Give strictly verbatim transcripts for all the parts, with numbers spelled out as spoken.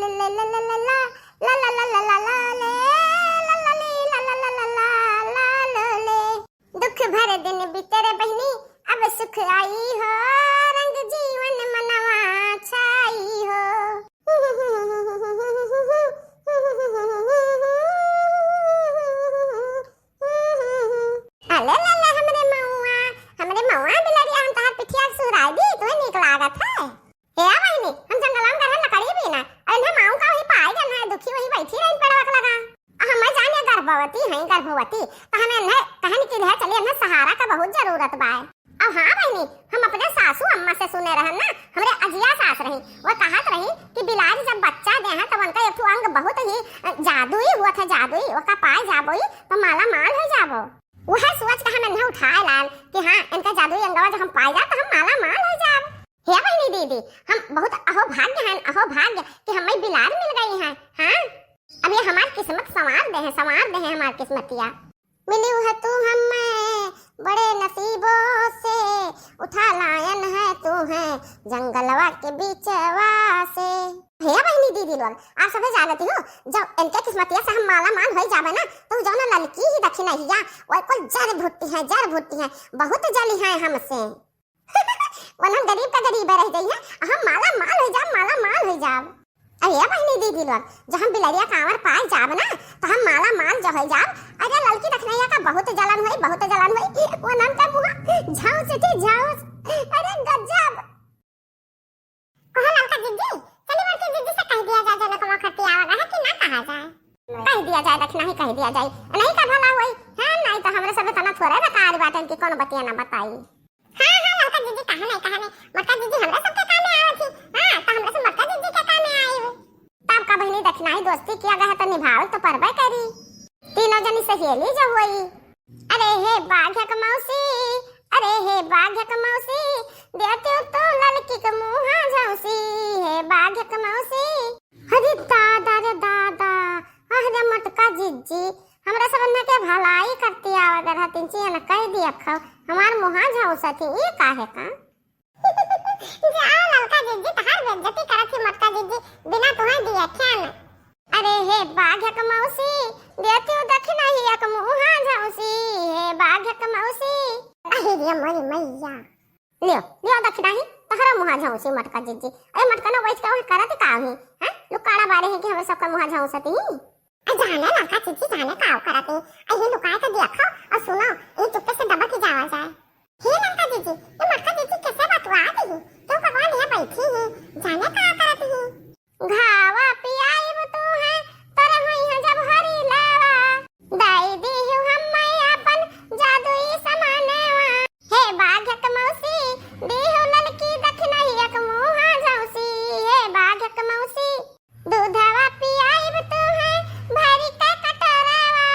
ले, ले, ले, ले, ले, ला, ला, ला, ला, ला, ला, ले, ला, ला, ले, ला, ला, ला, ला, ला, ला, ला, ले। दुख भर दिन बीते रे बहिनी, अब सुख आई हो, रंग जीवन मनवा छाई हो। अले ले ले हमरे मऊआ, हमरे मऊआ बिलरिया, हम तहार पिठिया सुहराई दी, तुहे नीक लागत है। हे बहिनी, हम जंगलवा में गए लकड़ी बीना, अरे इन्हें माऊ का वही पाए गए हैं, दुखी वही बैठी रही पेड़वा के लगा। आ हम जाने गर्भवती हैं, गर्भवती, तो हमें इन्हें कहन की ले चली, इन्हें सहारा का बहुत जरूरत बा। अब हाँ बहिनी, हम अपने सासू अम्मा से सुने रहन ना, हमरे अजिया सास रही, वो कहत रही कि बिलारी जब बच्चा दे हैं, तब उनका एक ठो अंग बहुत ही, अ, जादुई हुआ था, जादुई, ओका पाए जाबोई, तो माला माल हो जाबो। वह सोच के हम इन्हें उठाए लान कि हाँ, इनका जादुई अंगवा जब हम पाए जाब, तो हम माला माल हो जाब। हे बहिनी दीदी, हम बहुत अहो भाग्य हैं, अहो भाग्य कि हमें बिलार मिल गई हैं। हाँ, अब ये हमार किस्मत संवार दे हैं, संवार दे हैं हमार किस्मतिया। मिली है तू हमें बड़े नसीबों से, उठा लायन है तू है जंगलवा के बीचवा से। हे बहिनी दीदी लोग, आप सभी जानती हो, जब इनके किस्मतिया से हम माला माल हो जाबे ना, तो जौन ललकी ही दखिनहिया, वो कुल जर भुट्टी है, जर भुट्टी है, बहुत जली है हमसे। वरना हम गरीब का गरीब रह जाई है, हम माला माल हो जाब, माला माल हो जाब। अरे बहिनी दीदी लोग, जब हम बिलरिया कांवर पाए जाब ना, तो हम माला माल जो हो जाब। अरे ललकी दखिनहिया का बहुत जलन होई, बहुत जलन होई। वो नाम का मुहा झाउस थी, झाउस। अरे गजब। कहो ललका जिज्जी, चली बड़की जिज्जी से कह दिया जाए, जनकवा खतिया वगैरह कि ना कहा जाए। कह दिया जाए, दखिनही कह दिया जाए, नहीं का भला होई। हाँ, नहीं तो हमरे सब तना थोड़े बेकार बाटन कि कौन बतिया ना बताई। हाँ, हाँ, ललका जिज्जी, काहे नहीं, काहे नहीं। मोटका जिज्जी हमरे सबके कामे आवत ही। हाँ, तो हमरे सब मोटका जिज्जी के कामे आई। तब का बहिनी, दखिनही दोस्ती किया गया है तो निभावे तो परबे करी। तीनों जनी सहेली जो होई। अरे हे बाघक मौसी, अरे हे बाघक मौसी, देती तू ललकी के मुहा झौसी, हे बाघक मौसी। अरे दादा रे दादा, अरे मोटका जिज्जी, हमरा सब के भलाई करती आवा गरहा तिनची न कह दिया खाओ, हमार मुहा झौसत ही, ई काहे का? जाओ ललका जिज्जी, तहार बेइज्जती करत ही मोटका जिज्जी, बिना तुहे दिए ख्यान। अरे हे बाघक मौसी, देती दखिनही एक मुहा झौसी, हे बाघक मौसी। अरे रे मोरी मैया। लियो, लियो दखिनही, तहरा मुहा झौसी मोटका जिज्जी। अरे मोटका ना बैठ के वहाँ करत का ही, हैं? लुकाड़ा बारे है कि हमरे सबका मुहा झौसत ही। आ जाने ललका जिज्जी, जाने का करत ही। अरे लुकाए तो देखो और सुनो, ये चुप्पे से दबा के जावा जाए। हे ललका जिज्जी, ये मोटका जिज्जी कैसे बतुआ दी? तो भगवान यहाँ बैठी ही, जाने का करत ही। घावा पियाइब तू है, तोर हुई है जब हरी लावा। दाई दीहु हम मैं अपन जादुई समानवा। हे बाघक मौसी, दीहु ललकी दखिनही एक मुहा झौसी। हे बाघक मौसी, दूधवा पियाइब तू है, भरी के कटोरावा।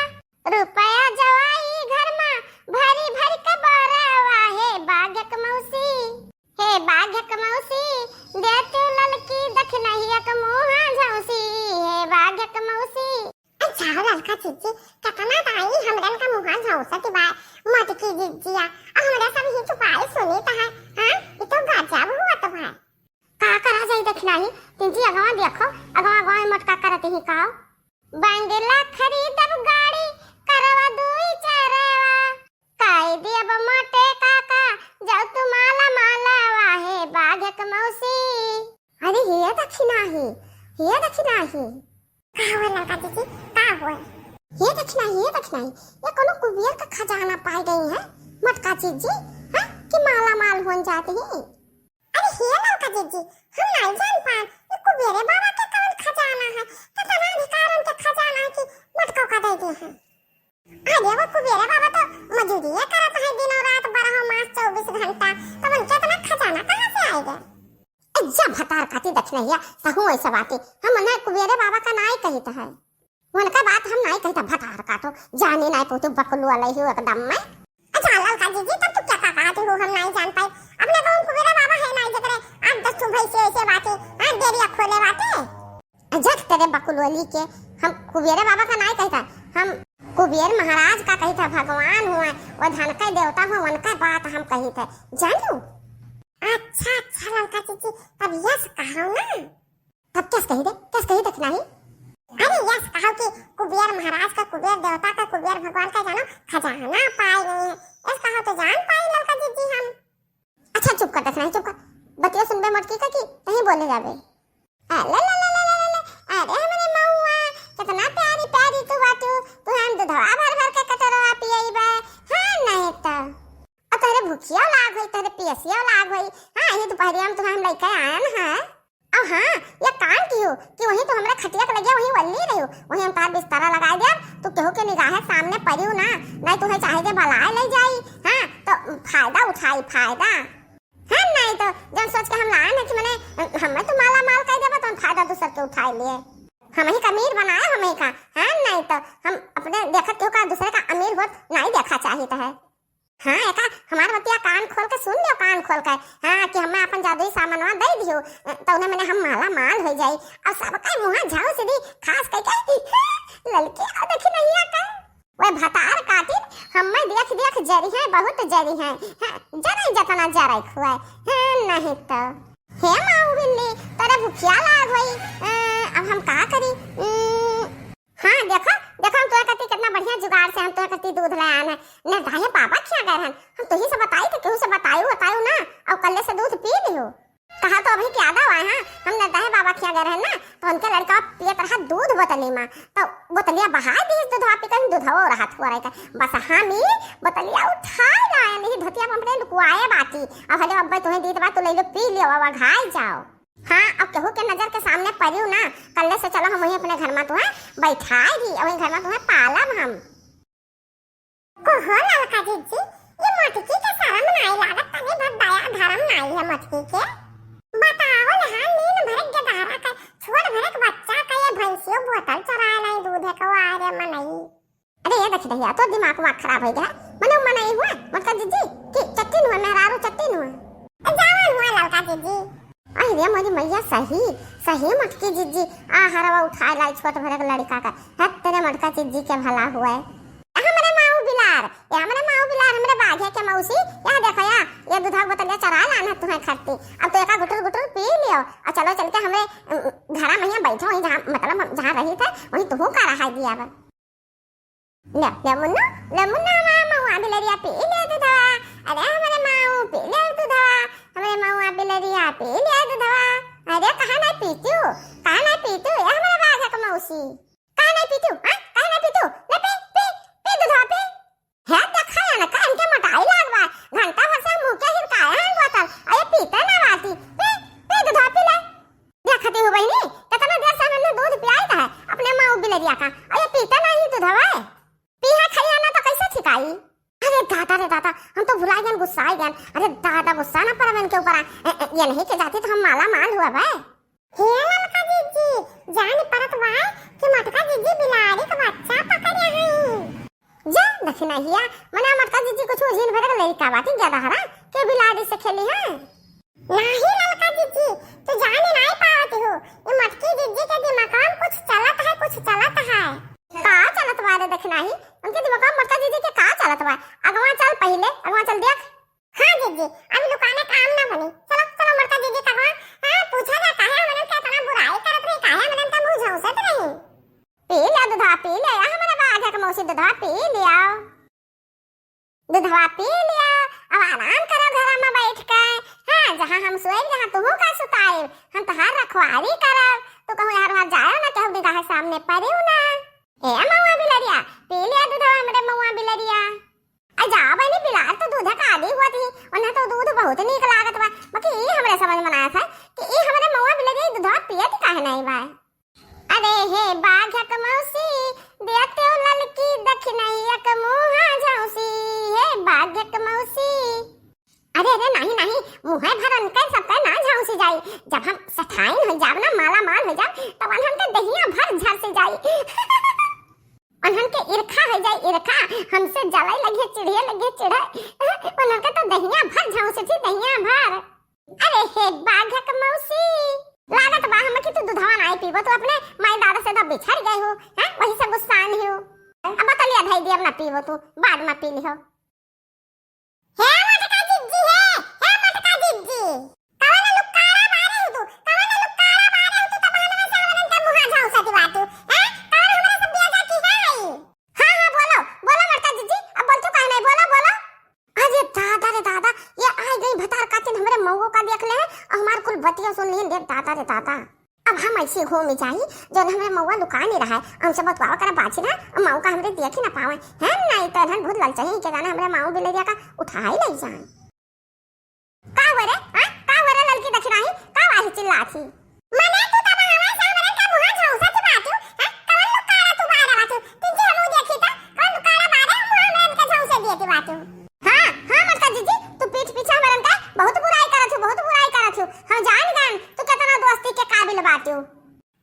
रुपया जवाई घर मा, भरी भरी के बोरावा। हे बाघक मौसी, हे बाघक मौसी, दे तू ललकी दखिनहिया के मुहा झौसी, हे बाघक मौसी। अच्छा हो ललका जिज्जी, केतना दाई हमरन का मुहा झौसत बा, मोटकी जिज्जिया, आ हमरा सब ही चुपाई सुनी त है, हाँ? ई तो गजब हुआ तो भाई। का करा जाई दखिनही, तिनची अगवा देखो, अगवा अगवा में मोटका करत ही का। बंगला खरीदब गाड़ी, करवा दुई चरवा। काई दियब मोटे काका, जाऊ तू माला मालवा, हे बाघक मौसी। अरे हे दखिनही, हे दखिनही। का हुआ ललका जिज्जी, का हुआ? हे दखिनही, हे दखिनही, ये कोनो कुबेर का खजाना पाई गई है, मोटका जिज्जी, हाँ? कि माला माल होन जाती है। अरे हे ललका जिज्जी, हम नाई जान पान, ये कुबेरे बाबा के कौन खजाना है? कितना अधिकार उनके खजाना है कि मोटका का दे दे हैं। अरे वो कुबेरे बाबा तो मजूरिये करत है दिनों रात, बारह मास चौबीस घंटा, तो उनके इतना खजाना कहाँ से आएगा? ए, जा भतार काटी दखिनहिया, तहूँ ऐसा बाटे। हम उन्हें कुबेरे बाबा का नाई कहित है। उनका बात हम नाई कहित, भतार काटो, जाने नाई पोतू बकलू वाला ही एकदम में। अच्छा, ललका जिज्जी, तब तू क्या का कहा तू, हम नाई जान पाए। अपने गाँव कुबेरा बाबा है नाई जकरे आठ दस ठो भैंसे ऐसे बाटे, हाँ, डेरिया खोले बाटे। जग तेरे बकुलवली के, हम कुबेरे बाबा का नाई कहित है, हम कुबेर महाराज का कहित है, भगवान हुआ, वो धन के देवता हुआ, उनका बात हम कहित है, जानू? अच्छा, अच्छा, ललका जिज्जी, तब यस कहो ना। तब कइस कही दे, कइस कही दखिनही? अरे यस कहो कि कुबेर महाराज का, कुबेर देवता का, कुबेर भगवान का जानो खजाना पाए गए हैं। यस कहो तो जान पाई ललका जिज्जी हम। अच्छा चुप कर दखिनही, चुप कर। बतिया सुनबे मोटकी का कि नहीं बोले जाबे। अरे ला ला ला ला ला ला, अरे हमरे मऊआ, कितना प्यारी प्यारी तू बाटू, तू हम दूधवा भर भर के कटोरवा पियई बे। हाँ नहीं तो। और तोहरे भूखिया लाग होई, तोहरे पियसिया लाग होई। हाँ, ये दोपहरिया में तुम्हें हम लइके आयन है। और हाँ, ये काम कियो कि वहीं तू हमरा खटिया के लगे वहीं वल्ली रहियो, वहीं हम तार बिस्तरा लगाए देब, तू केहू के निगाहे सामने परियो ना, नहीं तुम्हें चाहे जे भलाए ले जाई। हाँ, तो फायदा उठाई, फायदा। हाँ, नहीं तो जौन सोच के हम लाए ना कि मने हमें तो माला माल कर देबा, तो हम फायदा दूसर के उठाए लिए। हम ही का अमीर बनाए, हम ही का। हाँ, नहीं तो हम अपने देखत केहू का दूसरे का अमीर होत नहीं देखा चाहित है। हाँ, एका हमार बतिया कान खोल के सुन लियो, कान खोल के। हाँ, कि हमें अपन जादुई सामानवा दे दियो, तो उन्हें मने हम माला माल हो जाई। और सबका मुँह झाऊ सीधी खास कह के ललकी और दखिनहिया का। वे भतार काटिन हमें देख देख जरी हैं, बहुत जरी हैं। हाँ, जरे जतना जरे खुआए। हाँ, नहीं तो। हे माऊ बिल्ली, तोरे भुखिया लाग होई। अ, अब हम का करी? उम, हाँ, देखो, देखो, हम तोरे कती कितना बढ़िया जुगाड़ से हम तोरे कती दूध ले आन है। निर्दय बाबा खिया गए रहन। हम तुही से बताई तो केहू से बतायू, बतायू ना। और कल्ले से दूध पी लियो। कहा तो अभी क्या दवा है, हाँ? हम निर्दय बाबा खिया गए रहन ना, तो उनके लड़का पियत रहा दूध बोतली में, तो बोतलिया बहाए दी दूधवा पी के, दूधवा रहा थुआ रही। बस हम ही बोतलिया उठाए लाए, नहीं धोतिया में अपने लुकुआए बाटी। अब हले अब्बे तुम्हें दीत बा, तू ले लो, पी लियो, अब घाई जाओ। हाँ, अब केहू के नजर के सामने परियो ना, कल्ले से चलो हम वहीं अपने घर में तुम्हें बैठाए दी, वहीं घर में तुम्हें पालब हम। को हो ललका जिज्जी, ये मोटकी के शरम नाई लागत, तनी भर दया धरम नाई है मोटकी के। बताओ ले, हाँ, नीन भर के धारा का, छोड़ भर के बच्चा का ये भैंसियों बोतल चराए नहीं दूध है को आए रे मनई। अरे ये देखी दहिया, तो दिमाग वाग खराब हो गया। मने उ मनई हुआ, मोटका जिज्जी, कि चट्टिन हुआ, मेहरारू चट्टिन हुआ। ए, जवान हुआ ललका जिज्जी। अरे मोरी मैया, सही, सही मोटकी जिज्जी, आ हरवा उठा लाई छोट भरक लड़का का। हत तेरे मोटका जिज्जी के भला हुआ है। ए हमरे माऊ बिलार, ए हमरे माऊ बिलार, हमरे बाघे के मौसी, या देखो या, ये दूधा बोतलिया चरा लान है तुम्हें खरती। अब तो एका गुटर गुटर पी लियो, और चलो चल के हमरे, अम, घरा में यहाँ बैठो, वहीं जहाँ, मतलब हम जहाँ रही थे, वहीं तुहू का रहा दिया बा। ले, ले मुन्ना, ले मुन्ना, हमारा मऊआ बिलरिया पी ले दूधवा। अरे हमरे माऊ पी ले दूधवा, हमरे मऊआ बिलरिया पी ले दूधवा। अरे कहाँ नहीं पीतू, कहाँ नहीं पीतू, ये हमारे बाघक मौसी। कहाँ नहीं पीतू, हाँ? कहाँ नहीं पीतू? ले पी, पी, पी दूधवा पी। है देखा या ना, का इनके मोटाई लाग बा। घंटा भर से मुँह के हिरकाए हैं बोतल, अरे पीते ना बाटी। पी, पी दूधवा पी ले। देखती हो बहिनी, कितना देर से हमने दूध पियाई का है अपने माऊ बिलरिया का, और ये पीते नहीं दूध हवे। पीहा खाइया ना तो कैसे ठिकाई? अरे दादा रे दादा, हम तो भुला गए, गुस्सा आ गए। अरे दादा, गुस्सा ना पर इनके ऊपर आ। ए, ए, ये नहीं के जाती तो हम माला माल हुआ बे। हे ललका जिज्जी, जान परत बा कि मोटका जिज्जी बिलारी का बच्चा पकड़े हैं। जा दखिनहिया, मने मोटका जिज्जी कुछ उझिन भरे के लड़का बाटी गदहरा के बिलारी से खेली है। नाही ललका जिज्जी, तू जाने नाही पावत हो, ये मोटकी जिज्जी के दिमाग में कुछ चलत है, कुछ चलत है। का चलत बा रे दखिनही? उनके दिमाग में मोटका जिज्जी के का चलत बा? अगवा चल पहिले, अगवा चल देख। हाँ जिज्जी, अभी लुकाने काम ना बनी। चलो, चलो मोटका जिज्जी का अगवा, हाँ, पूछा जा काहे हमन के इतना बुराई करत रही, काहे हमन के मुंह झौंसत रही। पी ले दूधवा, पी ले, आ हमरे बाघक मौसी दूधवा पी लिया। दूधवा पी लिया, अब आराम करो घर में बैठ के। हाँ, जहाँ हम सोएब, जहाँ तुहू का सुताएब, हम तोहार रखवारी करब। तू कहूँ यार वहाँ जाओ ना, केहू निगाह सामने पड़ियो ना। ए मऊआ बिलरिया, पी लिया दूधवा हमरे मऊआ बिलरिया। आ जा बहिनी, बिलार तो दूध का आदी हुआ थी, उन्हें तो दूध बहुत नीक लागत बा, बाकी ई हमरे समझ में ना आया था कि ई हमरे मऊआ बिलरिया ई दूधवा पियत काहे नहीं बा। अरे हे बाघक मौसी, देते हो ललकी दखिनैयक मुँहा झौंसी, हे बाघक मौसी। अरे, अरे, नाही, नाही, मुँहे भर उनके सबके ना झौंसी जाई। जब हम सेठाइन हो जाब ना, माला माल हो जाब, तब उन्हन के दहिया भर झरसी जाई। उन्हन के इरखा हो जाई, इरखा। हमसे जलाई लगे, चिढ़िए लगे, चिढ़े। उन्हन के तो दहिया भर झौंसी थी, दहिया भर। अरे हे बाघक मौसी, लागत बा हम कि तू दूधवा नाई पीबो, तू अपने माई दादा से तो बिछड़ गए हो, हैं? वही से गुस्सान हो। अब बतलिया धई दिया, अब ना पीबो तू, बाद में पी लिहो। हे मोटका जिज्जी, हे, हे मोटका जिज्जी, कवन लुक्कारा मारे हो तू, कवन लुक्कारा मारे हो तू, तब हम अब हम ऐसे घूम जाई, जौन हमरे मउआ लुका नहीं रहा है, हमसे बतुआवा करा बाची ना, और मऊ का हमरे देखी ना पावे। हैं, नहीं तो एनहन बहुत ललचाई के जाने हमरे मऊ बिलरिया का उठाई ले जाए। का हुआ रे? हाँ? का हुआ रे ललकी दखिनाही? का वाही चिल्लात ही? मने तू तब हमारे से हमरे का मुँह झौंसत बाटू? हाँ? कवन लुकारा तू बारा बाटू? तिनके हमू देखी त कवन लुकारा बारे मुँह हमरे के झौंसे दिए बाटू? हाँ, हाँ, मटका जीजी, तू पीठ पीछे हमरन का बहुत बुराई करत हूँ, बहुत बुराई करत हूँ। हम जान गए तू कितना दोस्ती के काबिल बाटू।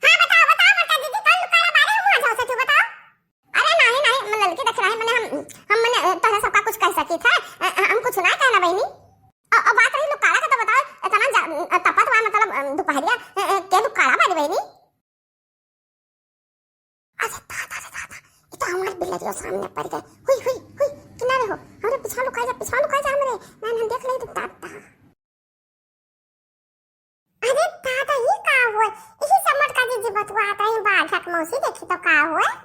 हाँ, बताओ, बताओ, मटका जीजी, कौन लुकारा बारे मुँह झौंसत हूँ, बताओ। अरे नहीं, नहीं, मन ललकी दखिनाही, मने हम, हम मने, अ, तोहरा सबका कुछ कह सकी था, अ, अ, हम कुछ ना कहना बहनी। अ, अ, बात रही लुकारा का तो बताओ, इतना जा-, अ, तपत हुआ मतलब, अ, दोपहरिया, अ, अ, के लुकारा बारी बहनी? अरे दादा रे दादा, ये तो हमार बिलरिया सामने पड़ गए। हुई, हुई, हुई, किनारे हो, हमरे पीछा लुकाई जा, पीछा लुकाई जा हमरे, नहीं, नहीं, देख ले तो दादा। अरे दादा, ई का होय? इही समझ का जीजी बतुआत रही, बाढ़क मौसी देखी तो का होय?